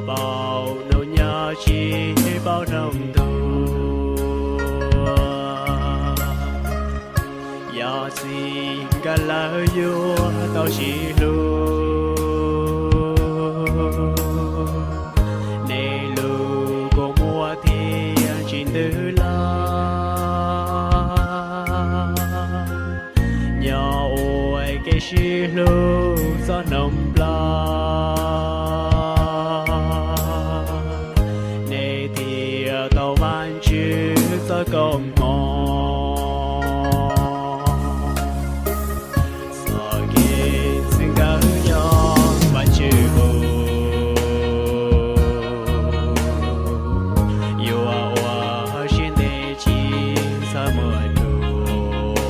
Paub hnub nyoog tsis paub hnub tuag, yog txiv nkawd lawv yuav tau sib hlub. Nej lus kuj muaj thiab tsis ntws los, nyob ua kev sib hlub txoj hnoos nplog. Nej thiaj tau Vajtswv txoj koob hmoov. Txoj kev xwm nkawd yog Vajtswv hu, yuav ua siab ntev tsis txhob muaj lus.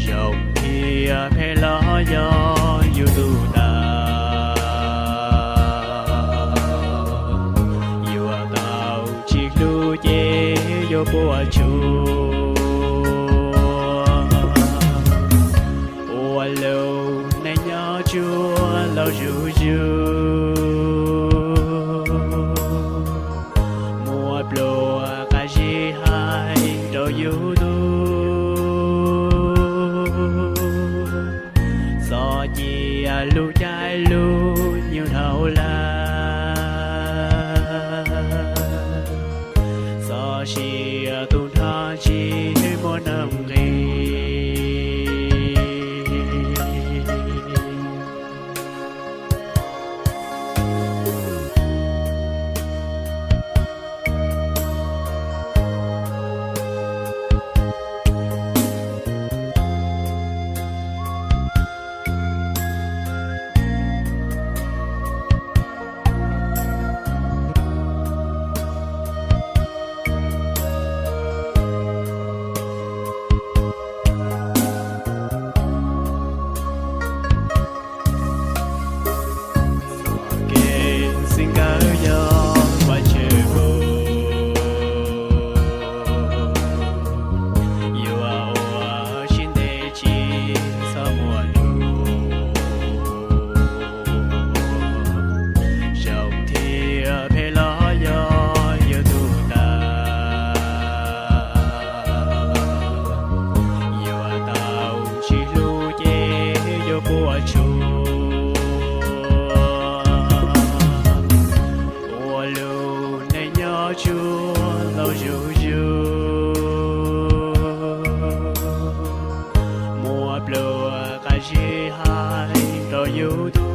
Zoo thiab phem los yog yus tus tag, yuav tau tsis hlub ces yuav puas tsuaj. Ua lus neej nyob tsuas laus zuj zus, muab pluas qab zib hais rau yus tug. Txhob cia lus caij lus nyuj dhau lawm, txhob sia tus nrho tsis muaj nuj nqis. Txoj kev xwm nkawd yog Vajtswv hu, yuav ua siab ntev tsis txhob muaj lus. Zoo thiab phem los yog yus tug tag, yuav tau tsis hlub ces yuav puas tsuaj. Ua lus neej nyob tsuas laus zuj zus, muab pluas qab zib hais rau yus tug.